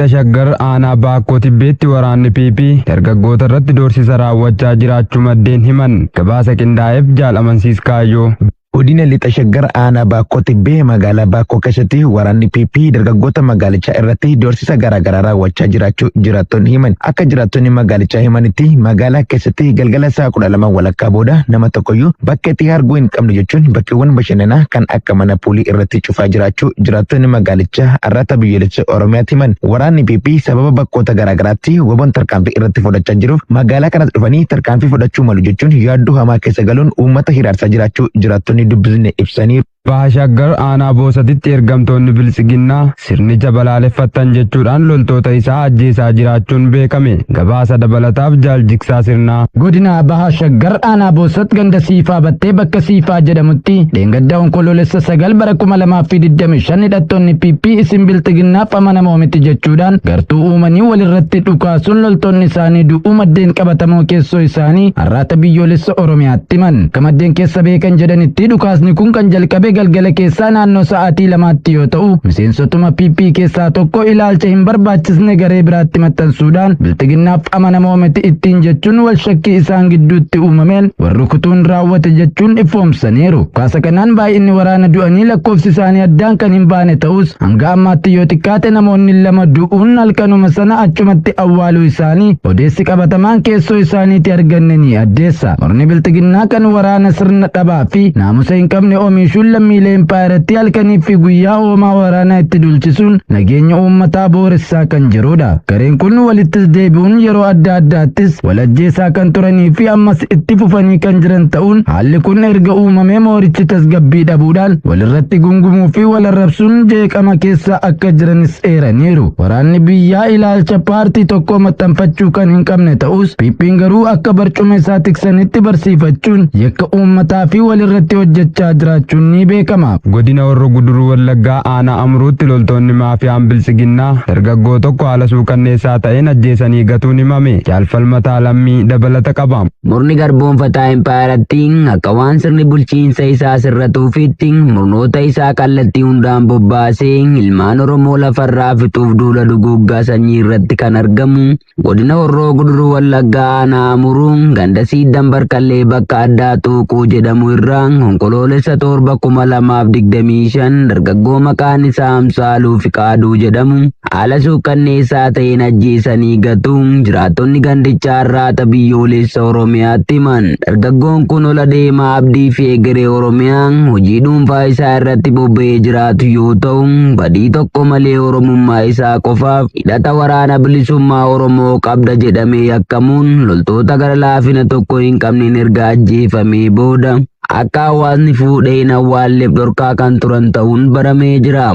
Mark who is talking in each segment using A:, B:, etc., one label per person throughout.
A: Lixa Shaggar aanaa Baakkoo Tibbeetti waraanni PP dargaggoota irratti doorsisa raawwachaa jiraachuu maddeen himan. Gabaasa qindaa'eef Jaal Amansiis Kaayyoo.
B: Godina Lixa Shaggar aanaa Baakkoo Tibbee magaalaa Baakkoo keessatti waraanni PP dargaggoota magaalichaa irratti doorsisa garaagaraa raawwachaa jiraachuu jiraattonni himan. Akka jiraattonni magaalichaa himanitti, magaalaa keessatti galgala sa'a 12 walakkaa booda nama tokkoyyuu bakka itti arguu hin qabnu jechuun bakkeewwan bashannanaa kan akka mana puulii irratti cufaa jiraachuu jiraattonni magaalichaa Arraata Biyyoolessa Oromiyaatti himan. Waraanni PP sababa bakkoota garaagaraatti WBOn tarkaanfii irratti fudhachaa jiruuf magaalaa kanas dhufanii tarkaanfii fudhachuu malu jechuun yaaddoo hamaa keessa galuun uummata hiraarsaa jiraachuu jiraattonni dubbisne ibsaniiru.
A: Baha Shaggar aanaa Boosatitti ergamtoonni Biltsiginnaa sirnicha balaaleffattan jechuudhaan loltoota isaa ajjeesaa jiraachuun beekame. Gabaasa dabalataaf Jaal Jigsaa Sirnaa.
C: Godina Baha Shaggar aanaa Boosat ganda Siifaa Battee bakka Siifaa jedhamutti dheengadda Onkoloolessa 9 bara 2025 hidhattoonni PP isin Biltsiginnaaf amanamoo miti jechuudhaan gartuu uumanii walirratti dhukaasuun loltoonni isaanii du'uu maddeen qabatamoo keessoo isaanii Arraata Biyyoolessa Oromiyaatti himan. Akka maddeen keessa beekan jedhanitti, dhukaasni kun kan jalqabe galgala keessaa naannoo sa'aatii 2tti yoo ta'u, miseensotuma PP keessaa tokko ilaalcha hin barbaachisne garee biraatti maxxansuudhaan Bilxiginnaaf amanamoo miti ittiin jechuun wal shakkii isaan gidduutti uumameen wal rukutuun raawwate jechuun ifoomsaniiru. Dhukaasa kanaan baay'inni waraana du'anii lakkoofsi isaanii addaan kan hin baane ta'us, hanga ammaatti yoo xiqqaate namoonni lama du'uun halkanuma sana achumatti awwaaluu isaanii odeessi qabatamaan keessoo isaaniitti arganne ni addeessa. Murni Bilxiginnaa kan waraana sirna dhabaa fi naamusa hin qabne oomishuun lammiilee impaayiratti halkanii fi guyyaa hoomaa waraanaa itti dulchisuun nageenya uummataa booressaa kan jirudha. Gareen kun walittis deebi'uun yeroo adda addaattis wal ajjeesaa kan turanii fi ammas itti fufanii kan jiran ta'uun, haalli kun erga uumamee moorichi tasgabbii dhabuudhaan walirratti gungumuu fi wal arrabsuun jeeqama keessa akka jiranis eeraniiru. Waraanni biyyaa ilaalcha paartii tokko maxxanfachuu kan hin qabne ta'us, PP'n garuu akka barcuma isaa tiksanitti barsiifachuun yakka uummataa fi walirratti hojjechaa jiraachuun ni beekama.
A: Godina Horroo Guduruu Wallaggaa aanaa Amuruutti loltoonni maafiyaan Biltsiginnaa dargaggoo tokko haala suukanneessaa ta'een ajjeesanii gatuun himame. Jaal Falmataa Lammii dabalata qaba.
D: Murni garboonfataa impaayaratti akka waan sirni bulchiinsa isaa sirratuufitti murnoota isaa kallattii hundaan bobbaasee ilmaan Oromoo lafarraa fixuuf duula duguuggaa sanyii irratti kan argamu. Godina Horroo Guduruu Wallaggaa aanaa Amuruu ganda Siiddan Barkallee bakka addaa Xuuquu jedhamu irraa Onkoloolessa 7, 2025 dargaggoo maqaan isaa Amsaaluu Fiqaaduu jedhamu haala suukanneessaa ta'een ajjeesanii gatuun jiraattonni gandichaa Arraata Biyyoolessa Oromiyaatti himan. Dargaggoon kun ola deemaa abdii fi egeree Oromiyaa hojii dhuunfaa isaa irratti bobba'ee jiraatu yoo ta'u, badii tokko malee Oromummaa isaa qofaaf hidhata Waraana Bilisummaa Oromoo qabda jedhamee yakkamuun loltoota gara laafina tokko hin qabneen erga ajjeefamee booda akka hawaasni fuudhee hin awwaalleef dhorkaa kan turan ta'uun baramee jira.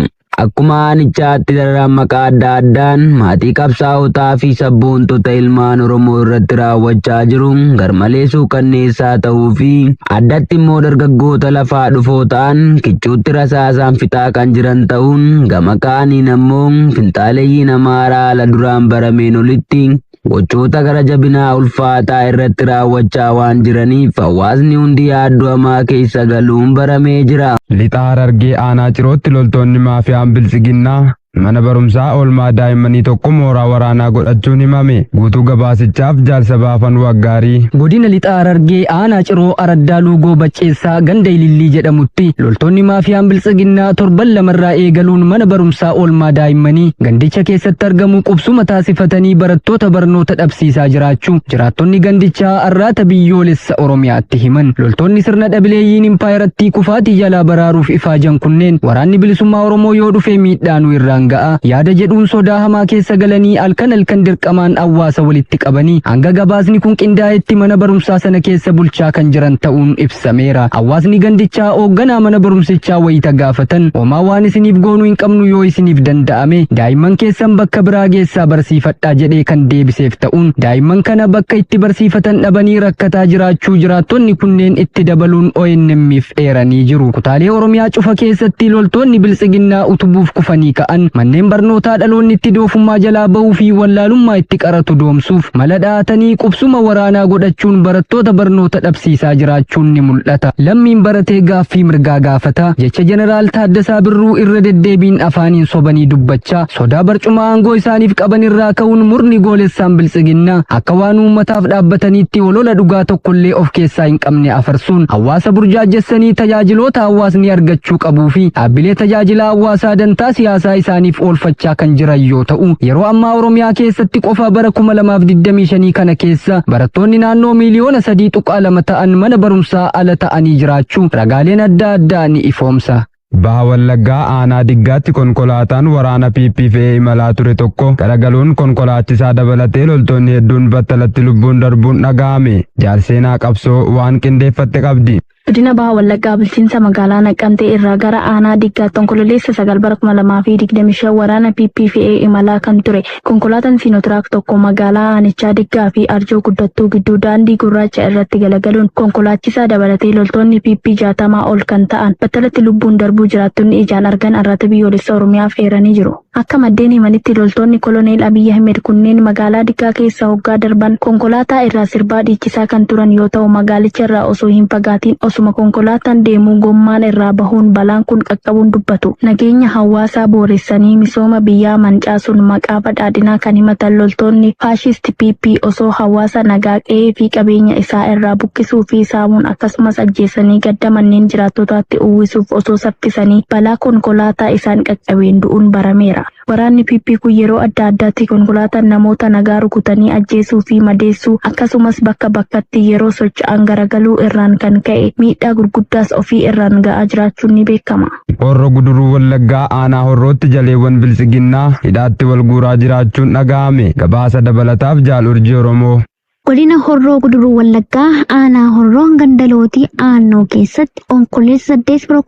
D: Akkuma aanichaatti dararaan maqaa adda addaan maatii qabsaa'otaa fi sabboontota ilmaan Oromoo irratti raawwachaa jiru garmalee suukanneessaa ta'uu fi addatti immoo dargaggoota lafaa dhufoo ta'an kichuutti rasaasaan fixaa kan jiran ta'uun, gama kaaniin ammoo finxaaleeyyiin Amaaraa haala duraan barameen olitti gochoota gara jabinaa ulfaataa irratti raawwachaa waan jiraniif hawaasni hundi yaaddoo hamaa keessa galuun baramee jira.
A: Lixa Harargee aanaa Cirootti loltoonni maafiyaan Biltsiginnaa mana barumsaa oolmaa daa'immanii tokko mooraa waraanaa godhachuun himame. Guutuu gabaasichaaf Jaal Sabaafan Waggaarii.
E: Godina Lixa Harargee aanaa Ciroo araddaa Luugoo Bacceessaa ganda Ilillii jedhamutti loltoonni maafiyaan Biltsiginnaa torban lamarraa eegaluun mana barumsaa oolmaa daa'immanii gandicha keessatti argamu qubsuma taasifatanii barattoota barnoota dhabsiisaa jiraachuu jiraattonni gandichaa Arraata Biyyoolessa Oromiyaatti himan. Loltoonni sirna dhabileeyyiin impaayirattii kufaatii jalaa baraaruuf ifaajan kunneen waraanni bilisummaa Oromoo yoo dhufe miidhaanuu irraan ga'a yaada jedhuun sodaa hamaa keessa galanii halkan halkan dirqamaan hawaasa walitti qabanii hanga gabaasni kun qindaa'etti mana barumsaa sana keessa bulchaa kan jiran ta'uun ibsameera. Hawaasni gandichaa hoogganaa mana barumsichaa wayita gaafatan, "Homaa waan isiniif goonuu hin qabnu, yoo isiniif danda'ame daa'imman keessan bakka biraa geessaa barsiifadhaa" jedhee kan deebiseef ta'uun, daa'imman kana bakka itti barsiifatan dhabanii rakkataa jiraachuu jiraattonni kunneen itti dabaluun ONM'if eeranii jiru. Kutaalee Oromiyaa cufa keessatti loltoonni Biltsiginnaa utubuuf kufanii ka'an Manneen barnootaa dhaloonni itti doofummaa jalaa bahuu fi wallaalummaa itti qaratu doomsuuf mala dha'atanii qubsuma waraanaa godhachuun barattoota barnoota dhabsiisaa jiraachuun ni mul'ata. Lammiin baratee gaaffii mirgaa gaafata. Jecha Jeneraal Taaddasaa Birruu irra deddeebiin afaaniin sobanii dubbachaa sodaa barcuma aangoo isaaniif qaban irraa ka'uun murni goolessaan biltsiginnaa akka waan uummataaf dhaabbataniitti olola dhugaa tokkollee of keessaa hin qabne afarsuun hawaasa burjaajessanii tajaajiloota hawaasni argachuu qabuu fi dhaabbilee tajaajila hawaasaa dantaa siyaasaa isaaniif oolfachaa kan jiran yoo ta'u, yeroo ammaa Oromiyaa keessatti qofa bara 2025 kana keessa barattoonni naannoo miiliyoona 3.2 ta'an mana barumsaa ala ta'anii jiraachuu ragaaleen adda addaa ni ifoomsa.
A: Baha Wallaggaa aanaa Diggaatti konkolaataan waraana PP fe'ee imalaa ture tokko garagaluun konkolaachisaa dabalatee loltoonni hedduun battalatti lubbuun darbuun dhaga'ame. Jaalseenaa qabsoo waan qindeeffatte qabdi.
F: Godina Baha Wallaggaa bulchiinsa magaalaa Naqqamtee irraa gara aanaa Diggaatti Onkololeessa 9 bara 2025 waraana PP fe'ee imalaa kan ture konkolaataan Siinootiraak tokko magaalaa aanichaa Diggaa fi Arjoo Guddattuu gidduu daandii gurraacha irratti galagaluun konkolaachisaa dabalatee loltoonni PP 60 ol kan ta'an battalatti lubbuun darbuu jiraattonni ijaan argan Arraata Biyyoolessa Oromiyaaf eeranii jiru. Akka maddeen himanitti, loltoonni Koloneel Abiyyi Ahmed kunneen magaalaa Diggaa keessa hoggaa darban konkolaataa irraa sirbaa dhiichisaa kan turan yoo ta'u, magaalicha irraa osoo hin fagaatiin osuma konkolaataan deemuu gommaan irraa bahuun balaan kun qaqqabuun dubbatu. Nageenya hawaasaa booressanii misooma biyyaa mancaasuun maqaa badhaadhinaa kan himatan loltoonni faashist PP osoo hawaasa nagaa qe'ee fi qabeenya isaa irraa buqqisuu fi saamuun, akkasumas ajjeesanii gadda manneen jiraattotaatti uwwisuuf osoo saffisanii balaa konkolaataa isaan qaqqabeen du'uun barameera. Waraanni PP kun yeroo adda addaatti konkolaataan namoota nagaa rukutanii ajjeesuu fi madeessuu, akkasumas bakka bakkatti yeroo socho'an garagaluu irraan kan ka'e miidhaa gurguddaas ofii irraan ga'aa jiraachuun ni beekama.
A: Horro Guduruu Wallaggaa aanaa Horrootti jaleewwan biltsiginnaa hidhaatti wal guuraa jiraachuun dhaga'ame. Gabaasa dabalataaf Jaal Urjii Oromoo.
G: Godina Horroo Guduruu Wallaggaa aanaa Horroo gandalootii aannoo keessatti Onkololeessa 8 bara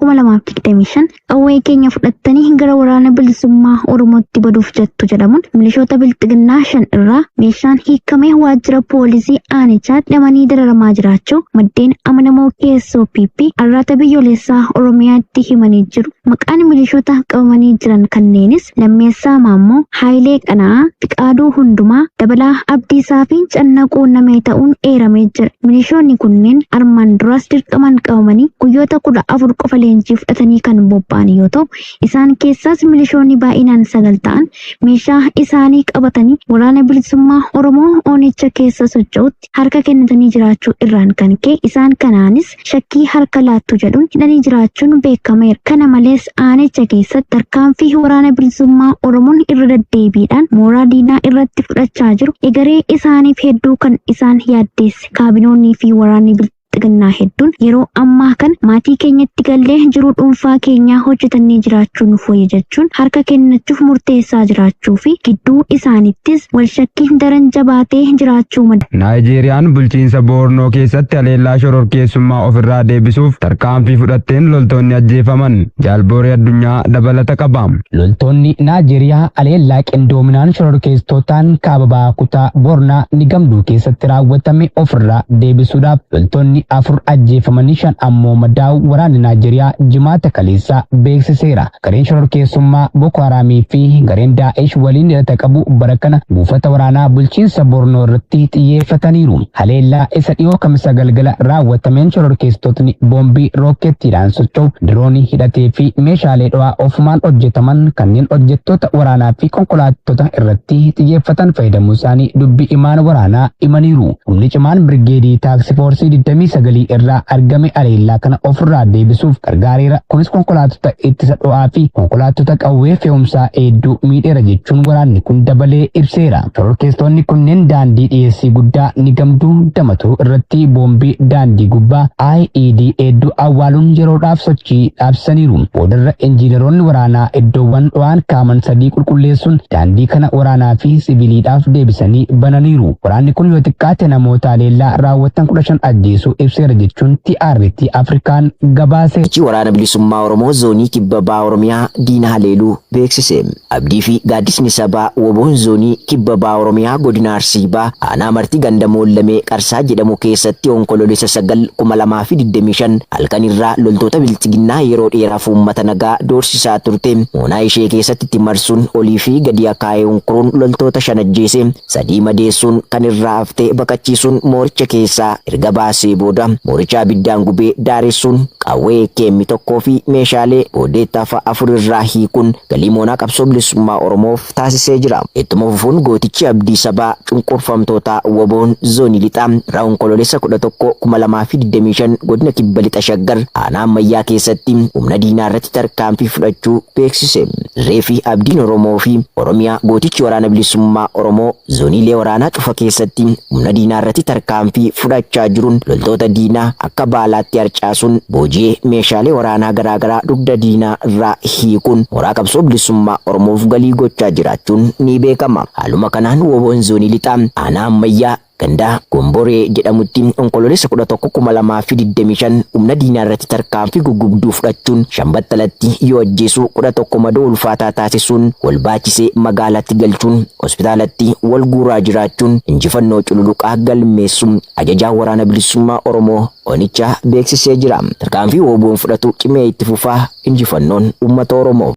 G: 2025 qawwee keenya fudhattanii gara Waraana Bilisummaa Oromootti baduuf jettu jedhamuun milishoota bilxiginnaa shan irraa meeshaan hiikamee waajjira poolisii aanichaatti hidhamanii dararamaa jiraachuu maddeen amanamoo keessoo PP Arraata Biyyoolessaa Oromiyaatti himanii jiru. Maqaan milishoota qabamanii jiran kanneenis Lammeessaa Maammoo, Haayilee Qana'aa, Fiqaaduu Hundumaa, Dabalaa Abdiisaa fi Cannaquu Namee ta'uun eeramee jira. Milishoonni kunneen armaan duraas dirqamaan qabamanii guyyoota 14 qofa leenjii fudhatanii kan bobba'an yoo ta'u, isaan keessaas milishoonni baay'inaan sagal ta'an meeshaa isaanii qabatanii Waraana Bilisummaa Oromoo onicha keessa socho'utti harka kennatanii jiraachuu irraan kan ka'e isaan kanaanis shakkii harka laattu jedhuun hidhanii jiraachuun beekameera. Kana malees, aanicha keessatti tarkaanfii Waraana Bilisummaa Oromoon irra deddeebiidhaan mooraa diinaa irratti fudhachaa jiru egeree isaaniif hedduu kan isaan yaaddeesse kaabinoonnii fi waraanni bilxiginnaa hedduun yeroo ammaa kana maatii keenyatti gallee jiruu dhuunfaa keenyaa hojjetannee jiraachuu nuuf wayya jechuun harka kennachuuf murteessaa jiraachuu fi gidduu isaanittis wal shakkiin daran jabaatee jiraachuu madda.
A: Naayijeeriyaan bulchiinsa Boornoo keessatti haleellaa shororkeessummaa ofirraa deebisuuf tarkaanfii fudhatteen loltoonni ajjeefaman. Jaalbooree Addunyaa dabalata qaba.
C: Loltoonni Naayijeeriyaa haleellaa qindoominaan shororkeessitootaan kaaba bahaa kutaa Boornaa ni gamduu keessatti raawwatame ofirraa deebisuudhaaf loltoonni afur ajjeefamanii shan ammoo madaa'uu waraanni Naayijeeriyaa Jimaata kaleessaa beeksiseera. Gareen shororkeessummaa Boko Haramii fi gareen Daa'esh waliin hidhata qabu bara kana buufata waraanaa bulchiinsa Bornoo irratti xiyyeeffataniiru. Haleellaa isa dhiyoo Kamisa galgala raawwatameen shororkeessitootni boombii rookkettiidhaan socho'u, diroonii hidhatee fi meeshaalee dho'aa ofumaan hojjetaman kanneen hojjettoota waraanaa fi konkolaattota irratti xiyyeeffatan fayyadamuu isaanii dubbii himaan waraanaa himaniiru. Humni cimaan birgeedii task force 29 irraa argame haleellaa kana ofirraa deebisuuf gargaareera. Kunis konkolaattota ittisa dho'aa fi konkolaattota qawwee fe'umsaa hedduu miidheera jechuun waraanni kun dabalee ibseera. Shororkeessitoonni kunneen daandii dhiyeessii guddaa ni gamduu damatuu irratti boombii daandii gubbaa IED hedduu awwaaluun yeroodhaaf sochii dhaabsaniiru. Boodarra injiinaroonni waraanaa iddoowwan dho'aan kaaman sadii qulqulleessuun daandii kana waraanaa fi siviiliidhaaf deebisanii bananiiru. Waraanni kun yoo xiqqaate namoota haleellaa raawwatan 15 ajjeesuu ibseera jechuun TRT Afrikaan gabaase.
H: Sochii Waraana Bilisummaa Oromoo Zoonii Kibba Baha Oromiyaa diina haleeluu beeksise. Abdii fi gaaddisni sabaa WBOn Zoonii Kibba Baha Oromiyaa Godina Arsii Baha Aanaa Marti ganda Moollamee Qarsaa jedhamu keessatti Onkoloolessa 9, 2025 halkan irraa loltoota Bilxiginnaa yeroo dheeraaf uummata nagaa doorsisaa turte moonaa ishee keessatti itti marsuun olii fi gadi akaayee unkuruun loltoota 5 ajjeese 3 madeessuun kan irraa hafte baqachiisuun mooricha keessaa erga baasee booda mooricha abiddaan gubee daaressuun qawwee AKM 1 fi meeshaalee booddeettafa 4 irraa hiikuun galii moonaa qabsoo bilisummaa Oromoof taasisee jira. Ittuma fufuun gootichi abdii sabaa cunqurfamtootaa WBOn Zoonii Lixaa irraa Onkoloolessa 11, 2025 Godina Kibba Lixa Shaggar Aanaa Ammayyaa keessatti humna diinaa irratti tarkaanfii fudhachuu beeksise. Irree fi abdiin Oromoo fi Oromiyaa gootichi Waraana Bilisummaa Oromoo Zooniilee waraanaa cufa keessatti humna diinaa irratti tarkaanfii fudhachaa jiruun loltoota diinaa akka baalaatti harcaasuun booji'ee meeshaalee waraanaa garaagaraa dugda diinaa irraa hiikuun mooraa qabsoo bilisummaa Oromoof galii gochaa jiraachuun ni beekama. Haaluma kanaan WBOn Zoonii Lixaa Aanaa Ammayyaa Ganda Gomboree jedhamutti Onkoloolessa 11,2025 humna diinaa irratti tarkaanfii guggubduu fudhachuun 5 battalatti yoo ajjeesu 11 madoo ulfaataa taasisuun wal baachisee magaalaatti galchuun hospitaalatti wal guuraa jiraachuun injifannoo cululuqaa galmeessuu Ajajaan Waraana Bilisummaa Oromoo Onichaa beeksisee jira. Tarkaanfii WBOn fudhatu cimee itti fufa. Injifannoon Uummata Oromoof!